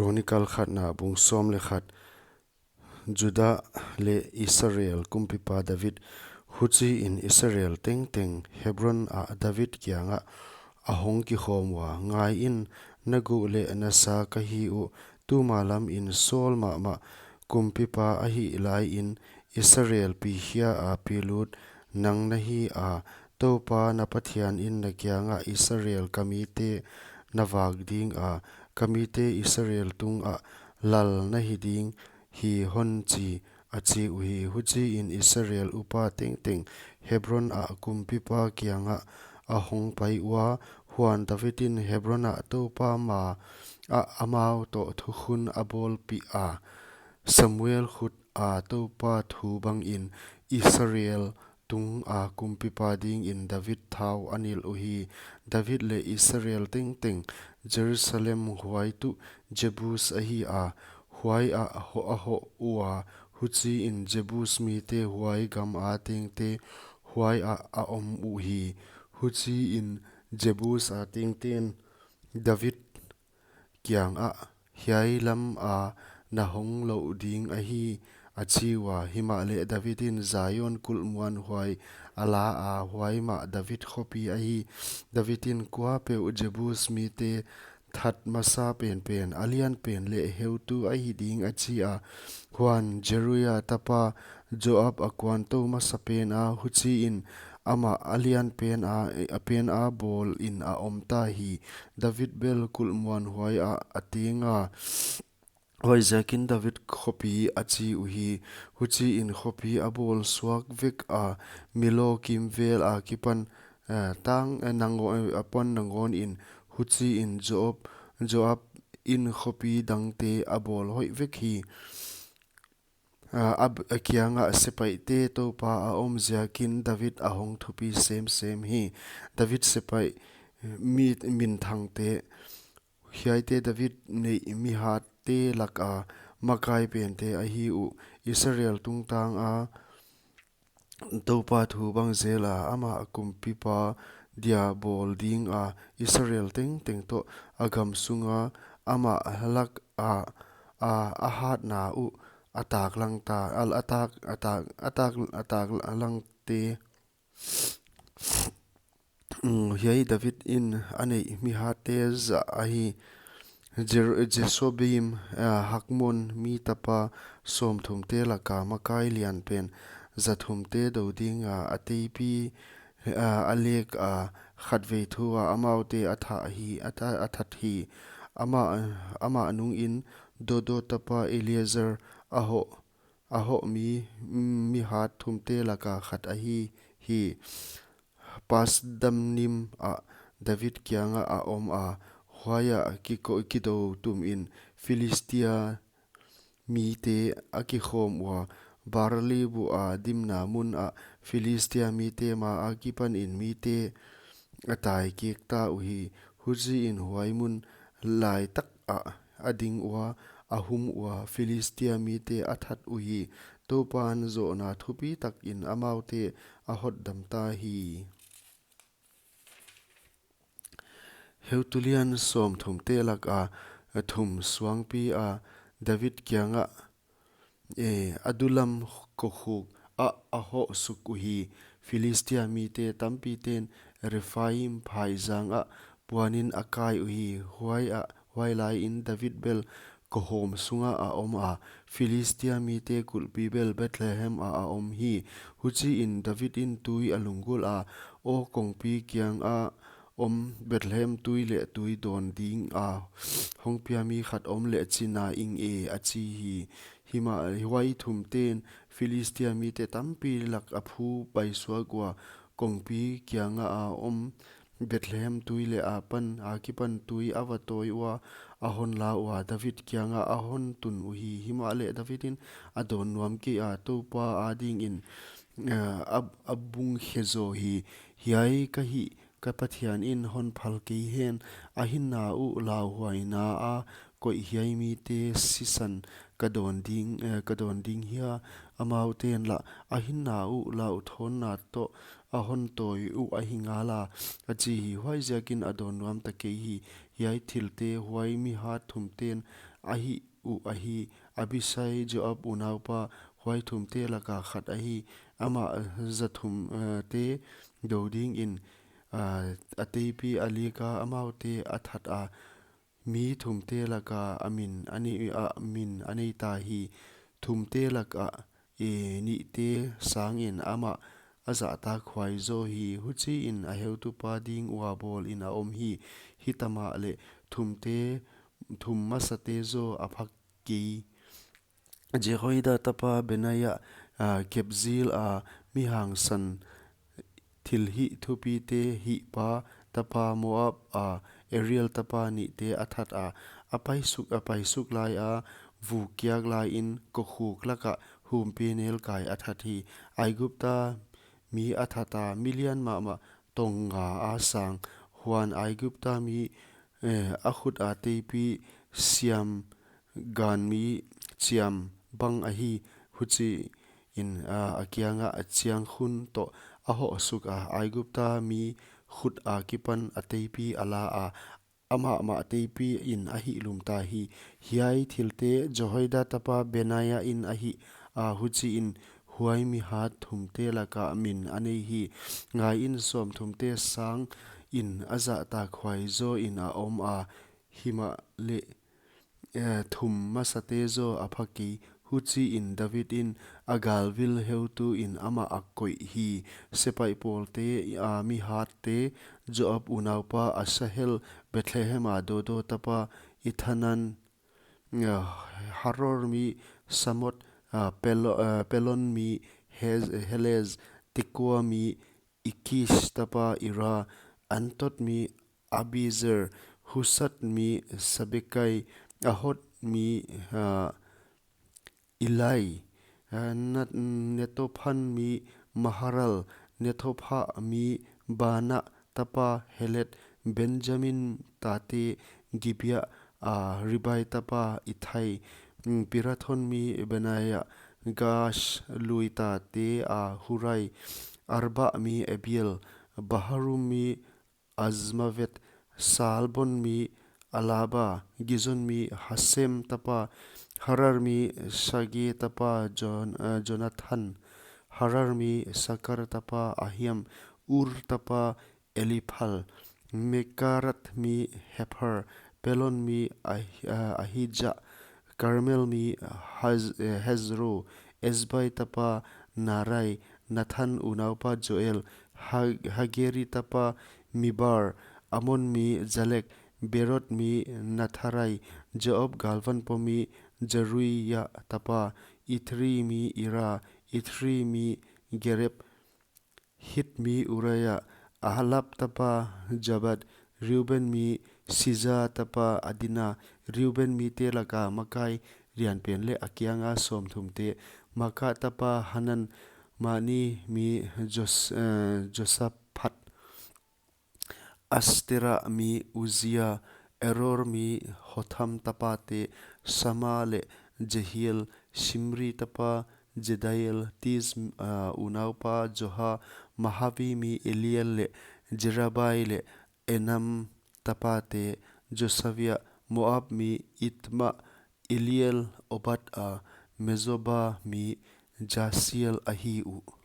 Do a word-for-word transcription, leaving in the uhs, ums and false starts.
Chronicle khatna bung sawm leh khat. Judah leh Israel kumpipa David. Huchiin Israel tengteng Hebron ah David kiangah a hong kikhawm ua, Ngaiin, na guh leh na sa ka hi uh, tuma lamin Saul mahmah kumpipa ahih laiin Israel pikhia a pilut nang na hi a, Toupa na Pathianin na kiangah, Israel ka mite na vak dinga, ka mite Israel tungah lal na hi ding hi hon chi, a chi uhi. Huchiin Israel upa tengteng Hebron ah kumpipa kiangah a hong pai ua, huan Davidin Hebron ah Toupa ma ah amau toh thukhun a bawlpih a, Samuel khut a Toupa thu bangin Israel tunga kumpipa dingin David thau a nilh uhi. David leh Israel tengteng Jerusalem huai tuh Jebus ahi a, huaiah hoh a hoh ua, huchiin Jebus mite huai gama tengte huaiah a om uhi. Huchiin Jebus a tengten David kiangah, Hiai lama na hong louh ding ahi, a chi ua. Himahleh Davidin Zion kulhmuanhuai a la a, huai mah David khopi ahi. Davidin kuapeuh Jebus mite that masa penpen, a lianpen leh heutu ahi ding, a chi a. Huan Zeruia tapa Joab a kuantou masa pen a, huchiin amah a lianpen a, a pen a bawlin a omta hi. David bel kulhmuanhuai ah a teng a, huaiziakin David khopi a chi uhi. Huchiin khopi a bawl suak vek a, Millo kimvel akipan, eh, tang, eh, nango-, eh, apan nangonin, huchiin Joab, Joab in khopi dangte a bawl hoih vek hi. A, a, a kiangah sepaihte Toupa a om ziakin David a hong thupi semsem hi. David sepaih mi, minthangte, hiaite David neih mihatte laka makai pente ahi uh. Israel tungtanga Toupa thu bang zela amah kumpipa dia bawl dinga Israel tengteng toh a gam sunga amah laka a, a hatna uh a taklangta, a, a tak, a tak, a tak, a taklangte. Mm, hiai David in a neih mihatte zah ahi. Jer-, Jeshobeam, ah, Hakmon mi tapa sawmthumte laka makai lianpen zathumte dou dinga a teipi, ah, a leka khatvei thua amaute a that hi, a tha-, a that hi. Amah, amah nungin Dodo tapa Eleazar a hoh, a hoh mi, mihat thumte laka khat ahi hi. Pasdamnim ah David kiangah a om a, huaiah kiko-, kidou tumin Philistia mite a kikhawm ua, barley buh a dimna mun ah Philistia mite ma akipanin mite a tai kikta uhi. Huchiin huai mun laitak ah a ding ua, a hum ua, Philistia mite a that uhi. Toupan zohna thupi takin amaute a hotdamta hi. Heutu lian sawmthumte laka thum suangpi a David kiangah, eh, Adullam kokhuk ah a hoh suk uhi. Philistia mite tampiten Rephaim phaizang ah puanin a kai uhi. Huaiah, huailaiin David bel kohawm sunga a om a, Philistia mite kulhpi bel Bethlehem ah a om hi. Huchiin David in tui a lunggulh a, Aw kongpi kianga om Bethlehem tui leh tui dawn dinga hong pia mi khat om leh china ing e, a chi hi. Himah huai thumten Philistia mite tampi lak a phu paisuak ua, kongpi kianga a om Bethlehem tui leh apan, akipan tui a va tawi ua, a hon la ua, David kianga a hon tun uhi. Himahleh David in a dawn nuam kei a, Toupa adingin, eh, a, a bung khe zaw hi. Hiai ka hih, ka Pathian in hon phal kei hen, a hinna uh lauhuaina a koih hiai mite sisan ka dawn ding, eh, ka dawn ding hia, amauten lah a hinna uh lauhthawnna toh a hon tawi uh ahi ngala, a chi hi. Huaiziakin a dawn nuam ta kei hi. Hiai thilte huai mihat thumten ahi uh ahi. Abishai, Joab unaupa, huai thumte laka khat ahi. Amah za thum, eh, te dou dingin, ah, a teipi a lika, amaute a that a, mi thumte laka a min a nei, a min a nei ta hi. Thumte laka, eh, nihte sangin amah a zahtakhuai zaw hi. Huchiin a heutupa ding ua bawlin a om hi. Himahleh thumte, thum masate zaw a pha kei. Jehoiada tapa Benaia, ah, Kabzeel a mi hangsan thilhih thupite hihpa tapa, Moab a Ariel tapa nihte a that a, a paisuk, a paisuk lai a, vuk kiak laiin kokhuk laka humpinelkai a that hi. Aigupta mi a that a, milian mahmah, tong nga a sang. Huan Aigupta mi, eh, a khut a teipi siam gan mi chiam bang ahi. Huchiin, ah, a kianga a chiang khun toh a hoh suk a, Aigupta mi khut akipan a teipi a la a, amah mah teipiin a hihlum ta hi. Hiai thilte Jehoiada tapa Benaia in a hih a, huchiin huai mi hat thumte laka min a nei hi. Ngaiin, sawmthumte sangin a zahtakhuai zawin a om a, himahleh, eh, thum masate zaw a pha kei. Huchiin David in a galvil heutuin amah a koih hi. Sepaih pawlte a mi hatte, Joab unaupa Asahel, Bethlehem a Dodo tapa Elhanan, ah, Haror mi Samot, ah, Pelo-, ah, Pelon mi Hez-, Helez, Tekoa mi Ikish tapa Ira, Anatot mi Abiezer, Husat mi Sabekai, Ahot mi, ah, Elai, ah, Nat-, Netophan mi Maharal, Netopha mi Baana tapa Heled, Benjamin tate Gibea a Ribai tapa Ittai, mm, Pirathon mi Benaia, Gaash lui tate a Hurai, Arba mi Abiel, Baharum mi Azmavet, Saalbon mi Ahaba, Gizon mi Hasem tapa, Harar mi Sage tapa Jon-, eh, Jonathan, Harar mi Sakar tapa Ahiam, Ur tapa Eliphal, Mekarath mi Hepher, Pelon mi Ahi-, eh, Ahija, Karmel mi Haz-, eh, Hezro, Ezbai tapa Naarai, Nathan unaupa Joel, Ha-, Hagri tapa Mibar, Amon mi Jalek, Beerot mi Natharai, Joab galvanpo mi Zeruia tapa, Ithri mi Ira, Ithri mi Gareb, Hit mi Uriah, Ahlab tapa Zabad, Reuben mi Siza tapa Adina, Reuben mite laka makai lianpen leh a kianga sawmthumte, Maaka tapa Hanan, Manahat mi Jos-, eh, Josaphat, Astera mi Uzia, Aror mi Hotham tapate, Sama leh Jehiel, Simri tapa Jediael, Tiz, ah, unaupa Joha, Mahavi mi Eliel leh Jeribai leh Enan tapate, Josavia, Moab mi Itma, Eliel, Obad a Mezoba mi Jaasiel ahi uh.